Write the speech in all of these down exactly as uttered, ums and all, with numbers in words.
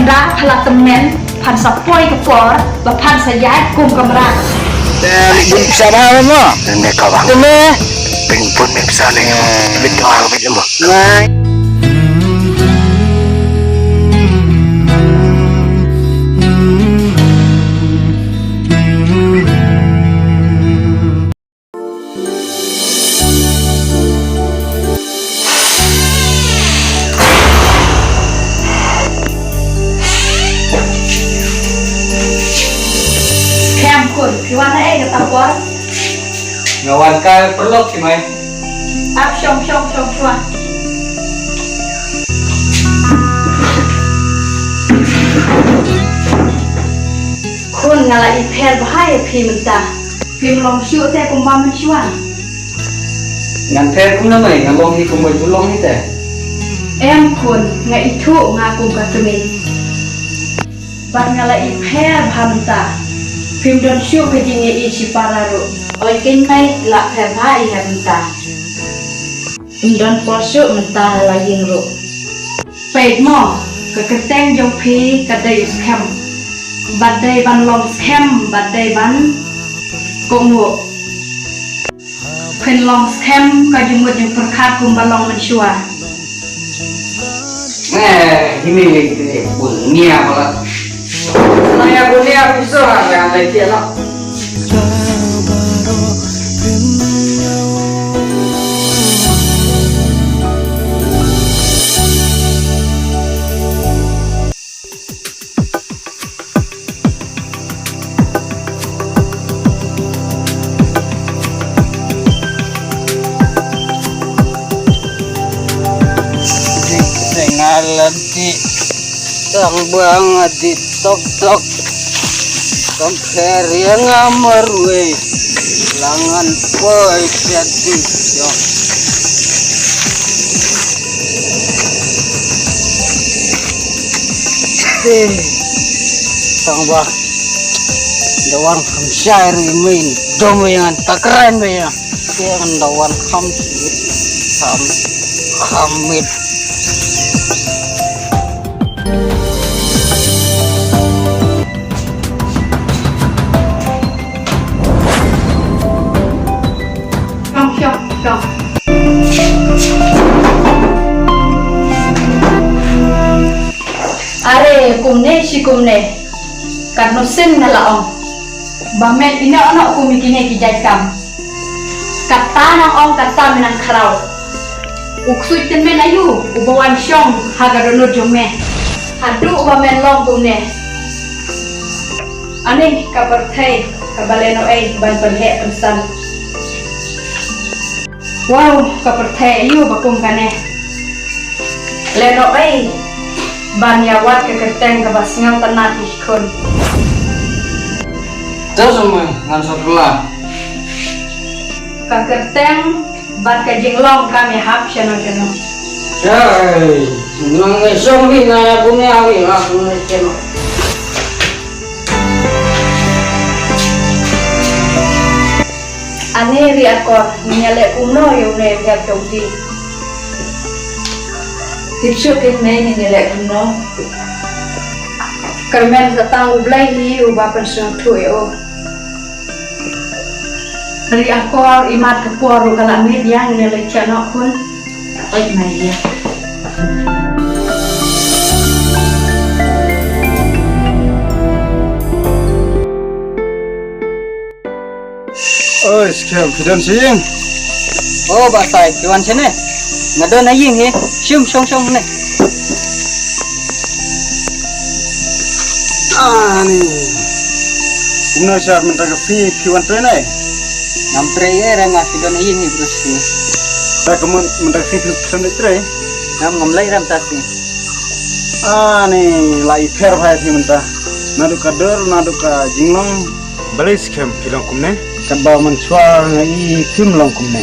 Ra pha la tymmen, phan sa poi ka por ba phan sa ïaid kum ka mrad. Te bun pisa ba mo. Te me ka bang. Te me. Bun bun me pisa ne. Bit doang bit mo. Ngai. Skhem khun, phi wan naei kata por? Nga wan kai paralok, phi mai. Ap, shong shong shong shuwa. Khun, nga la ipher bha ïa phi mynta. Phim long shuh te kumba mynshuwa? Ngan pher kumno mai, nga long hi kumba ju long hi te. Em khun, nga ithuh nga kum ka kmie. Bad nga la ipher bha mynta. Phim don shuh ka jingïohi shi para ruh. Oi keiñ mai, la pher bha ïa mynta. Ym don por shuh mynta la ïing ruh. Peit mo, ka kyrteng jong phi ka dei u skhem. Bad dei ban long skhem, bad dei ban kohnguh. Phin long skhem ka jingmut jingpyrkhat kumba long mynshuwa. Eh, hi me me te bun nia bala. Na ya bun nia piso ha ya le ke la. Dik teng ala dik tang bang dik tok tok. Compare yang amar we langan poi pia dik yo. Te tang ba da wan kham shai ri min dom yang takran ba ya. Te ngan da wan kham kham kham mit. Shong, shong, shong. Are kumne shi kumne. Katno sien nga la ong ba men ïehnoh noh kum ïa kine ki jait kam. Kata nang ong kata men nang khraw. U ksuid tymmen aïu uba wan shong ha ka dohnud jong me? Haduh ba men long kumne. Ani ka pyrthei kaba lehnohei ban pynheh pynsan. Wow, ka pyrthei aïu ba kum kane. Lehnohei ban ïa wad ka kyrteng kaba sngewtynnat ïa ki khun. Te sa mai ngan sa kylla. Ka kyrteng bad ka jinglong kam ïahap shano shano. Shai, nang ngi shong bi na ya bun ya bi ha bun ya shano. Ani Ri Akor, ngi ïaleh kumno ïa une u hep jong phi? Tip shuh keiñ mei, ngi ïaleh kumno? Kyrmen sa tang U Blei hi uba pynsngewthuh ïa u. Ri Akor, imat ka por ruh ka la miet ïa, ngi ïaleh shano khun. Oi, mai ïa. Oi, skhem, phi don sha ïing? O, Bah Sai, phi wan shane? Nga don ha ïing hi, shim shong shong ne. Ani. Kumno sha mynta ka sngi phi wan trei ne? Ngam trei ïa re nga, phi don ha ïing hi bro shi. Ta ka mynta ka sngi phi, phi don trei? Ngam, ngam leit re mynta sngi. Ani, la i pher bha ïa phi mynta. Naduh ka dur, naduh ka jinglong. Balei skhem phi long kumne? Katba mynshuwa nga i phim long kumne.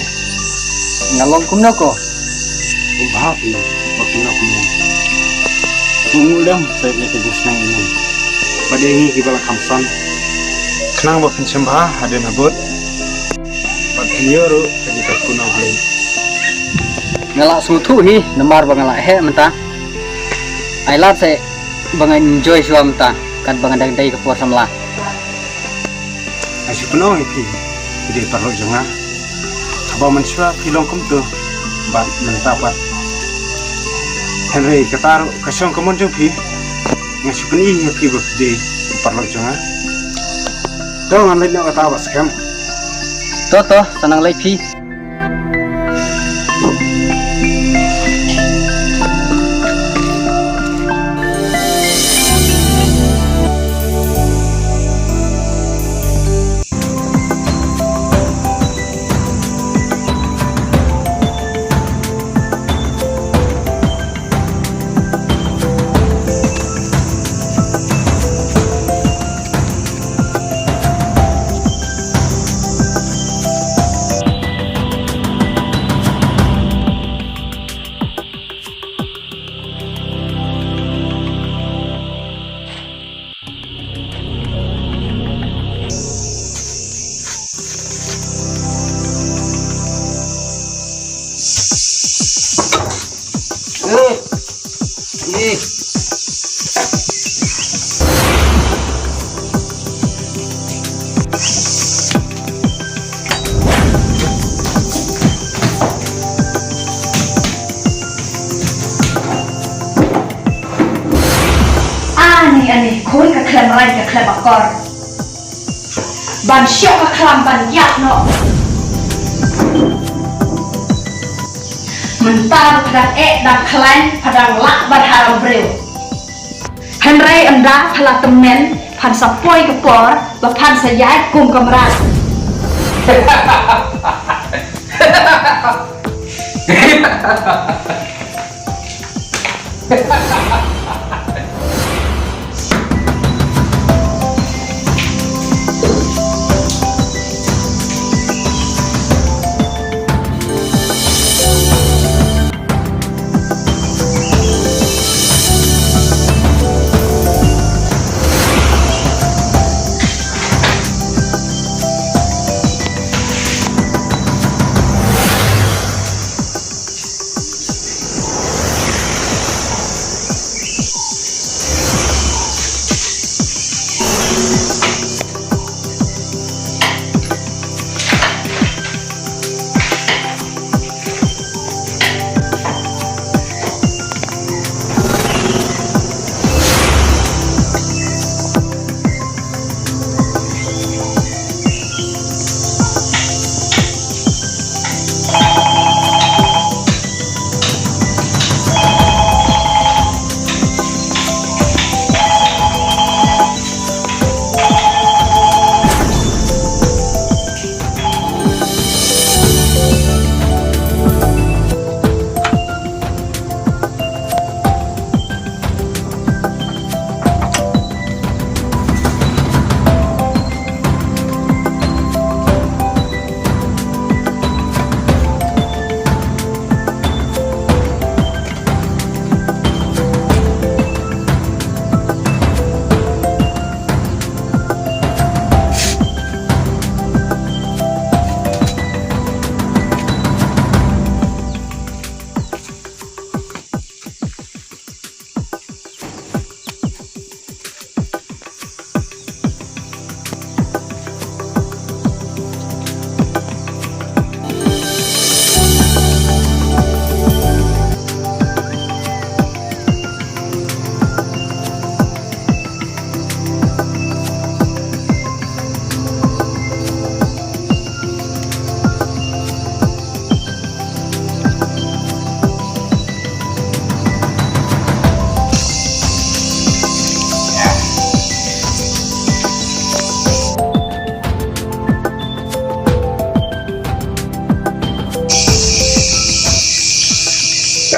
Nga long kumno ko? Ym bha phi ba phi long kumne. Nga mut lem sa ïa ka jingsneng ine. Bad ïa ngi kiba la kham san. Khnang ba phin shem bha hadien habud. Bad phin ïoh ruh ka jingkyrkhu na U Blei. Nga la sngewthuh hi namar ba nga la heh mynta. Ai lad se. Ba ngan enjoy shuwa mynta katba ngan dang dei ka por samla. Nga shu pynong ïa phi, phi dei paralok jong nga. Haba mynshuwa phi long kumto bad mynta pat. Hynrei kata ruh ka shong ka mon jong phi. Nga shu pyni ïa phi ba phi dei paralok jong nga. To ngan leit noh kata ba skhem. To to, sa nang leit phi. Ani, ani, khun ka khlem rai ka khlem akor. Ban shoh ka khlam ban ïap noh. Mynta ba pha dang eh dang khlaiñ pha dang lah ban haram briew. Hynrei ynda pha la tymmen phan sa poi ka por ba phan sa ïaid kum ka mrad.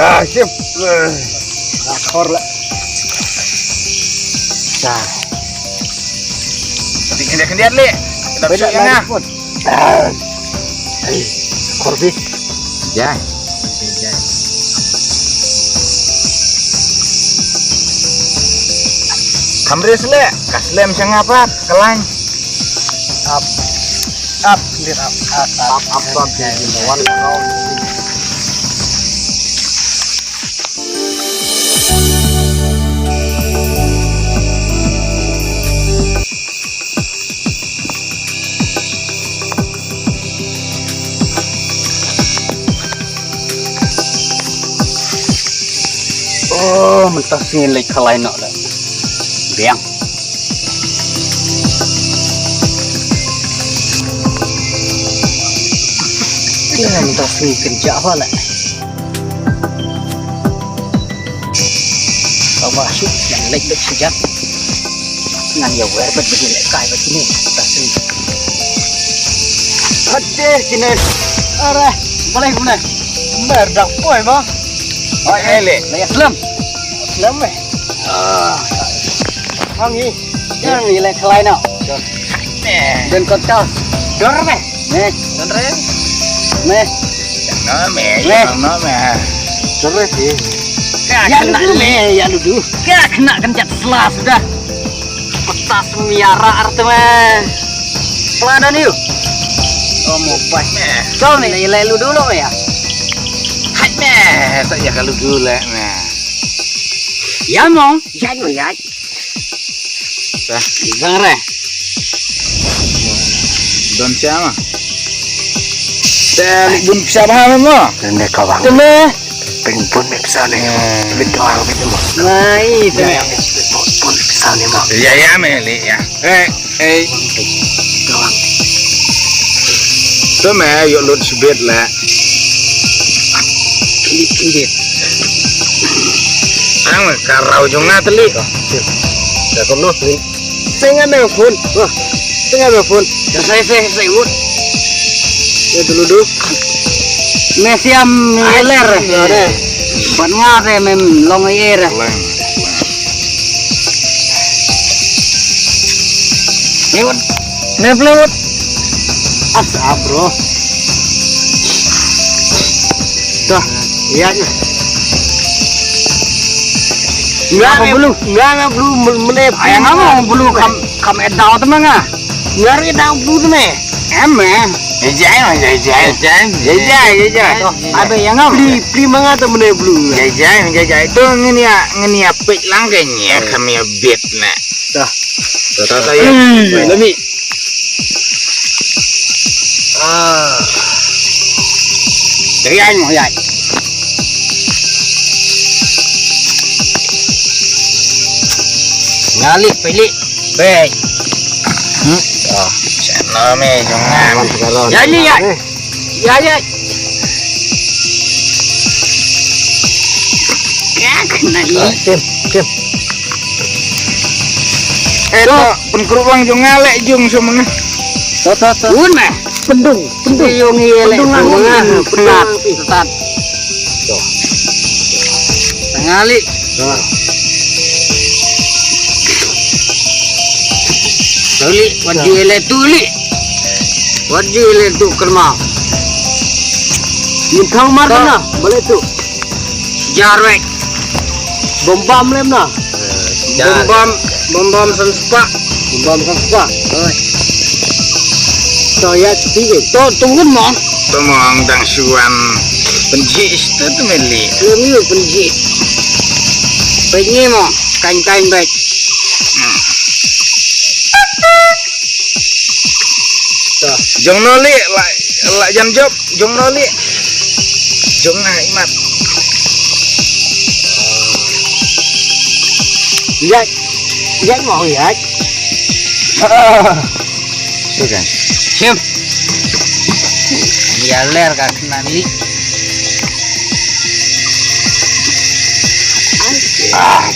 Ah, ship. Ah, khor la. Dah. Tapi kena kena le. Dah. Ah. Ai, khor bis. Ya. Kham ris le, ka slem sha nga pat, ka lain. Ap, ap, lir ap, ap, ap. Ap, ap, ap, ap. One round. Oh, mynta sngi leit khalai noh leh. Biang. Ïa, mynta sngi kynjah ba leh. Kaba shu nang leit bad sejak. Ngan ïa wer bad bad leh kai bad kine. Mynta sngi. Ade kine. Are, balei kumne? Mer dak poi ba. Oi, eh, leh. Leh slem. Slem eh. Ah. Hang i. Jan ni leh khalai noh. Don kot ka. Dor meh. Meh. Don re. Meh. No meh. Meh. No meh. Dor re si. Ïa ludu meh, ïa ludu. Ka kena kynjat sla suda. Petas miara arte meh. Sla don ïu. Oh, mo bai meh. Ko meh, ïa leh ludu lo meh ïa. Hai meh, sa ïa ka ludu leh meh. Ïa mo, ïa mo ïa. Sa. Bang re. Don siapa? Sa li bun pisa ba mo. Tene ka bang. Tene. Peng bun me pisa ne. Hmm. Bit doang bit mo. Nai, tene. Bun pisa ne mo. Ya, ya, me li ya. Eh, eh. Doang. To me yo lut sibit la. Sibit, sibit. Ang ka rau jong nga teli. Ya, kono. Tengah me phone. Wah. Tengah me phone. Dah saya, saya, saya, wut. Ya, dulu, dulu. Me siam ler. Ban nga te mem long air. Lewat. Me lewat. As, ah, bro. Dah, iya aja. Nga apa bulu? Nga apa bulu menep. Ayang apa bulu kam kam edau teman nga? Nga ri edau bulu teman. Em eh. Ejai, ejai, ejai, ejai, ejai. Abe yang apa? Pli, pli manga teman bulu. Ejai, ejai. Tu ngini ya, ngini ya pek langkeng ya kami bit na. Dah. Dah, dah, dah, ya. Lami. Ah. Dari ai mo yai. Ngali pili. Baik. Hmm. Oh, channel me jong nga. Ya ni ya. Ya ya. Ya kena ni. Tim, tim. Eh, to, pengkerubang jong nga leh jong semanga. To, to, to. Un meh. Pendung, pendung. Jong ngi leh pendung. Pendung. Pendung. Tat. To. Tengali. To. Tuli, wan ju leh tuli. Wan ju leh tu kerma. Min thang mar na, balik tu. Jarwek. Bombam lem na. Bombam, bombam san sepak. Bombam san sepak. Oi. To ya tiga. To tunggu mo. To mo ang dang suan penji ista tu meli. Lem yu penji. Penji mo. Kain-kain baik. Hmm. Jong no li la la jan jop. Jong no li. Jong nga imat. Yak. Yak mo yak. Tu kan. Sim. Dia ler kan nani. Ah.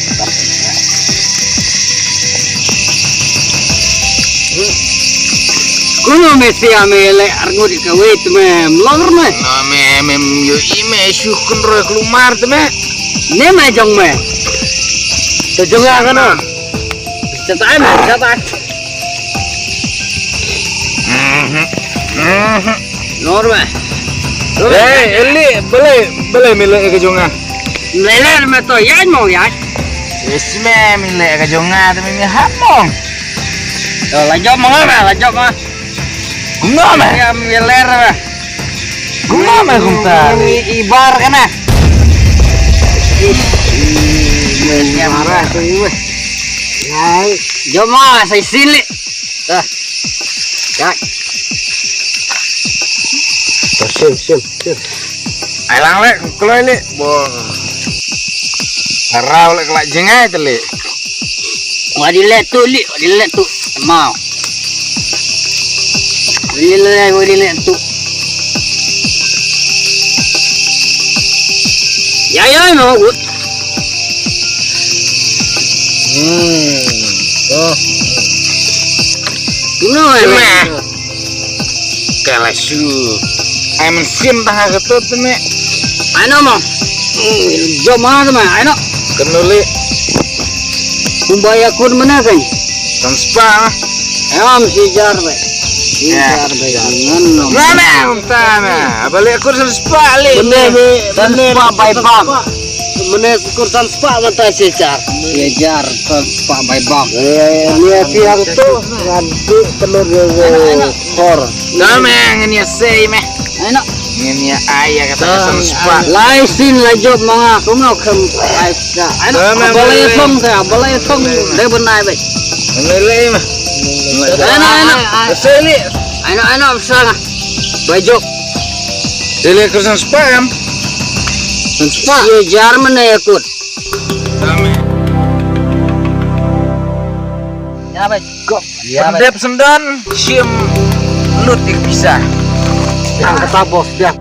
Kuno me sia me le arngut ka wei te me mlor me. Na me me yo i me shu kun roi klumar te me. Ne me jong me. Te jong ya kana. Chata me chata. Nor me. Eh, eli, balai, balai mele ke jonga. Mele me to ya mo ya. Isme mele ke jonga te me hap mo. To la jop mo me, la jop mo. Kumno me? Ya mele me. Kumno me kumta? Ibar kana. Ibar tu. Jop mo sa isin li. Dah. Dah. Dah, sim, sim, sim. Ai lang le, kloi le. Bo. Sarau leh kelak jengai te leh. Wa di leh tu leh, wa di leh tu. Mau. Wa di leh, wa di leh tu. Ya, ya, mau gut. Hmm. Oh. Kala shu. Ai mynsiem tang ha kato te me. Ai no mo. Jom ha te me. Ai no. Kano leh. Kumba ïa kut mynne kan. Kan spah. Em, shi jar be. Shi jar be. Ngan no. Na me mynta me. Ba leh kut san spah leh. Mynne be. San spah bai bam. Mynne kut san spah mynta shi jar. Shi jar san spah bai bam. Eh, ni ati hangto. Ngan tu telur. Hor. Dah me, ngin ïa sei me. Ai no. Ngin ïa ai ïa kata ka san spah. Lai sien la jop ma nga, kumno khem ai ka. Ai no. Dah me, ba lai bai song ka, ba lai song de ban ai bai. Ngin leh me. Ai no, ai no. Sei leh. Ai no, ai no, sa nga. Ba jop. Te leh ka san spah em. San spah. Shi jar mynne ïa kut. Dah me. Ya bai. Kop. Ya bai. Pyndep syndon, shim lut ïa ka pisa. Tang kata bos dia.